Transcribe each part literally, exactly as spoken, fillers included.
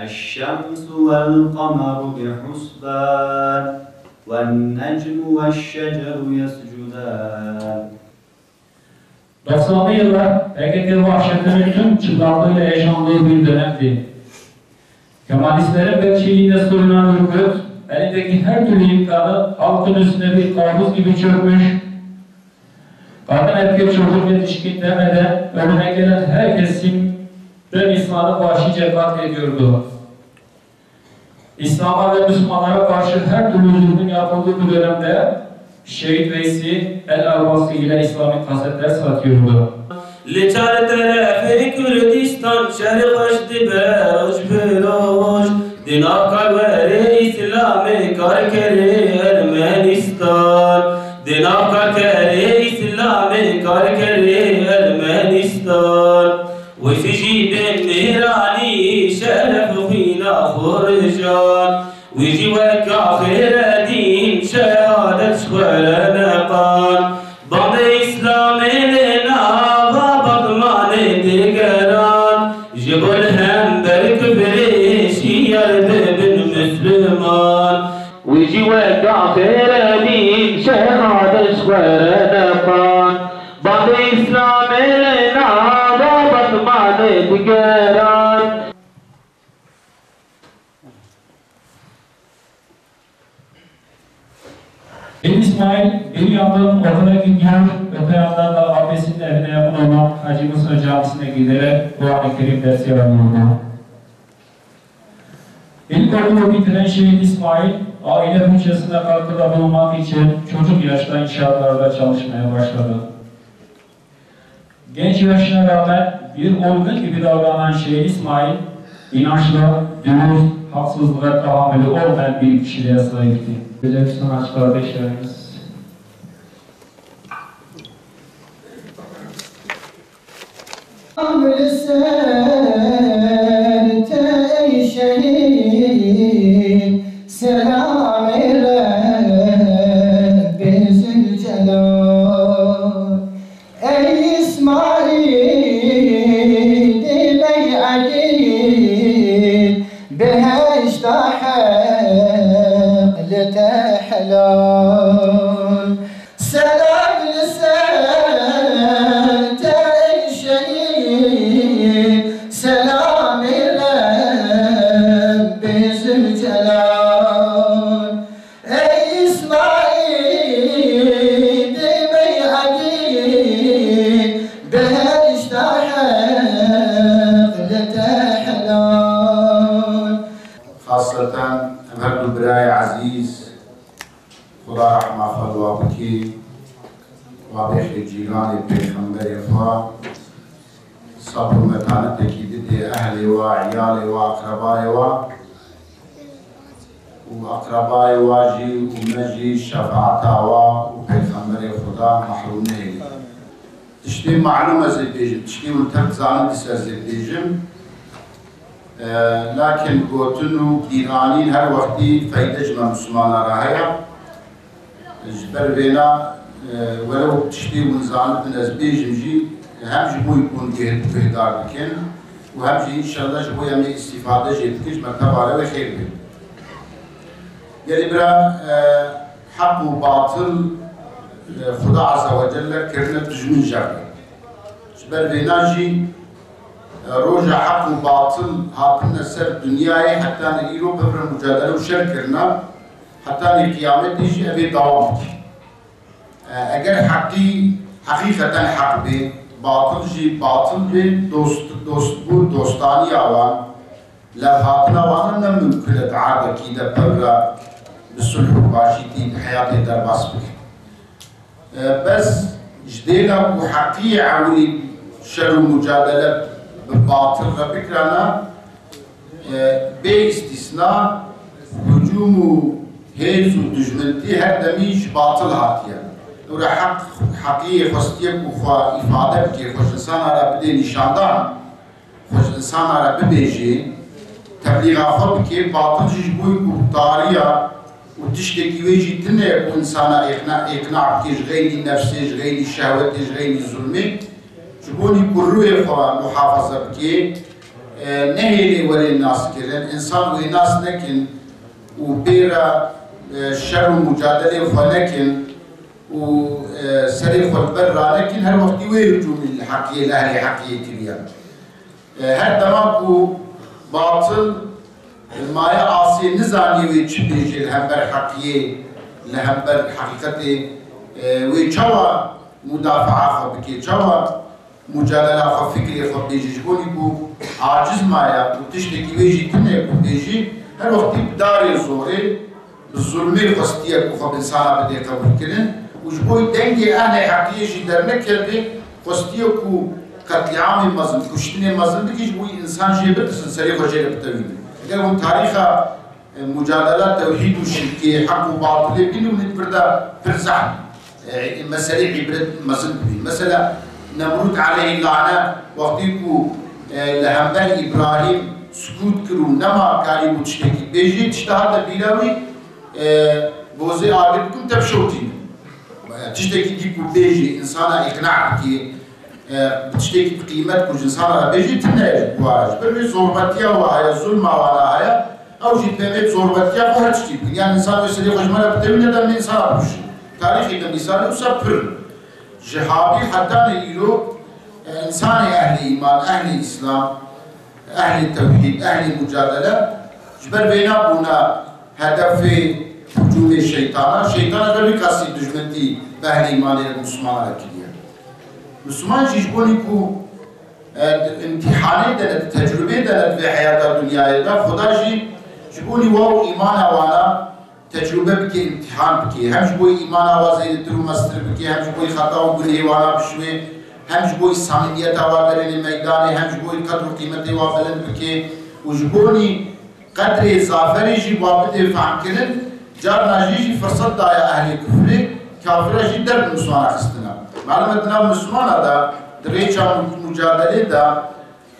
الشمس والقمر بحسبان، والنجم والشجر يسجدان. Doksanlı yıllar P K K vahşetinin tüm çıplaklığı ve heyecanlı bir dönemdi. Kemalistlerin bekçiliğinde sürünen örgüt, elindeki her türlü imkanı halkın üstüne bir kabus gibi çökmüş, kadın, erkek, çocuk, yetişkin demeden önüne gelen her kesimden insanı vahşice katlediyordu. İslam'a ve Müslümanlara karşı her türlü zulmün yapıldığı bu dönemde Şehit Veysi el Arbası ile İslami kasetler satıyordu. Li çar terefê Kurdistan şer xweş dibe roj bi roj. Di nav karwerê Îslamê karkerê Ermenistan. Di nav karkerê Îslamê karkerê Ermenistan. Wê jî bi mêranî şeref xwîna xwe rijan. Wî jî wek axê re dîn şehadet ji xwe re neqand. Bandê Îslamê li nava Batmanê digeran. Ji bo li hember kifrê şiyar bibin Misliman. Wî jî wek axê re dîn şehadet ji xwe re neqand. Bandê Îslamê li nava Batmanê digeran. Bin İsmail bir yandan okula gidiyor, öte yandan da abisinin evine yakın olan Hacı Musa Camisi'ne giderek Kur'an-ı Kerim dersi alıyordu. İlkokulu bitiren Şehit İsmail, aile bütçesine katkıda bulunmak için çocuk yaşta inşaatlarda çalışmaya başladı. Genç yaşına rağmen bir olgun gibi davranan Şehit İsmail, inançlı, dürüst, haksızlığa tahammülü olmayan bir kişiliğe sahipti. Güzel sanatçı kardeşlerimiz. Amil ser te ey şehîd, selamê Rebbê Zülcelal. Ey Îsmaîl, ey Egîd, behişta heq li te helal. Selam li ser te ey şehîd, selamê Rebbê Zülcelal. Ey Îsmaîl, ey Egîd, behişta heq li te helal. Xaseten em her du birayê ezîz, Xuda rehma xwe li wa bike, wa bêxê cîranê pêxemberê xwe, sabr û metanetekî bidê ehlê wa, iyalê wa, aqrebayê wa û aqrebayê wa jî û me jî şefaeta wa û pêxemberê Xuda mehrûm nehêlin. Tiştê malûm ez ê bêjim, tiştê hûn tev dizanin dîsa ez ê bêjim. E, lakin gotin û bîranîn her wextî feyde ji me Mislimana re heye. Ji ber vêna, e, welew tiştê hûn zanibin ez bêjim jî, hem ji bo ku hûn guh-, guhdar bikin û hem jî înşallah ji bo em ê îstîfade jê bikin, ji mekteba re wê xêr bê. Gelî bira, e, heq û batil, e, Xuda Azze ve Celle kirine dijmin şer. Ji ber vêna jî, e, roja heq û batil hatine ser dinyayê, hetanî îro bi vir re mucadele û şer kirine, hetanî qiyametê jî ev ê dewam bike. E, eger heqî, heqîqeten heq bê, batil jî batil bê, dost, dostbûn, dostaniya wan, levhatina wan ne mimkun e di erdekî de pevre bi sulh û başîtî di heyatê derbas bike. E, bes ji dêla ku heqiyê ewilî şer û mucadele bi batil re bikirana, e, bê îstîsna hucûm û hêz û dijmintî her demî ji batil hatiye. Lewra heq, heqiyê xwestiye ku xwe îfade bike, xwe ji insana re bidê nîşandan, xwe ji insana re bibêjê, teblîxa xwe bike, batil jî ji bo ku tariya û Û tiştekî wê jî tune ye ku insana îqna, îqna bike ji xeynî nefsê, ji xeynî şehwetê, ji xeynî zulmê, ji bonî ku rûyê xwe muhafaza bike, e, nehêlê were naskirin, însan wê nas nekin û pê re, e, şer û mucadelê xwe nekin û, e, serê xwe li ber ranekin, her wextî wê hicûmî li heqiyê, li ehlê heqiyê kiriye. E, her dema ku batil maye asê, nizaniye wê çi bêje li hember heqiyê, li hember heqîqetê, e, wê çawa mudafaa xwe bike, çawa mucadela xwe, fikrê xwe bêje, ji bo ku aciz maye û tiştekî wê jî tune ku bêjî, her wextî bi darê zorê, bi zulmê xwestiye ku xwe bi insana bidê qebûlkirin û ji bo dengê ehlê heqiyê jî dernekeve, xwestiye ku qetlîamê mezin, kuştinê mezin bike, ji bo însan jê bitirsin, serê xwe jê re bitewînin. Eger hûn tarîxa, e, mucadela tewhîd û şirkê, heq û batilê bînin, hûn ê di vir de pir zehf, e, meselê îbret mezin bibînin. Mesela Nemrûd aleyhî lane wextî ku, e, li hember Îbrahîm sukût kir û nema karî bû tiştekî bêjî, tişta hate bîra wî, e, bozê agir bikim te bişewtînim. Tiştekî dî ku bêjî, însana îqna bikî, e, bi tiştekî bi qîmet ku ji însana re bêjî, tune ye ji bo we. Ji ber wê zorbetiya we heye, zulma wana heye, ew jî divê vê zorbetiya xwe her tiştî bikin. Yan însan wê serê xwe ji me re bitewîne, dem însana bikuşin. Tarîxê de mîsalê wisa pir in. Ji Habîl heta ne îro, e, însanê ehlê îman, ehlê îslam, ehlê tewhîd, ehlê mucadele, ji ber vêna bûna hedefê hicûmê şeytana. Şeytana ji ber vî qasî dijmentî bi ehlê îmanê re, Mislimana re kiriye. Misliman jî ji bo nî ku, e, di îmtîhanê de ne, di tecrubê de ne, di vê heyata dinyayê de, Xuda jî ji bo nî wa û îmana wana tecrube bike, îmtîhan bike. Hem ji bo îmana wa zêdetir û mestir bike, hem ji bo xeta û gunehê wana bişuê, hem ji bo samîmiyeta wa derênê meydanê, hem ji bo qedr û qîmetê wa bilind bike û ji bo nî qedrê zaferê jî wa bidê fehmkirin, carna jî jî firset daye ehlê kufrê, kafira jî derb Mislimana xistine. Malum e di nav Mislimana de, di rêça mu-, mucadelê de,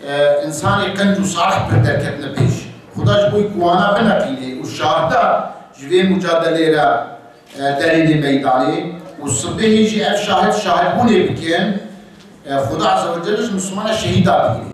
e, însanê qenc û salih pir derketine pêş. Xuda ji bo ku wana bineqîne û şahida ji vê mucadelê re, e, derênê meydanê û sibehê jî ev şahid şahidbûnê bikin, e, Xuda Azze ve Celle ji Mislimana şehîda digire.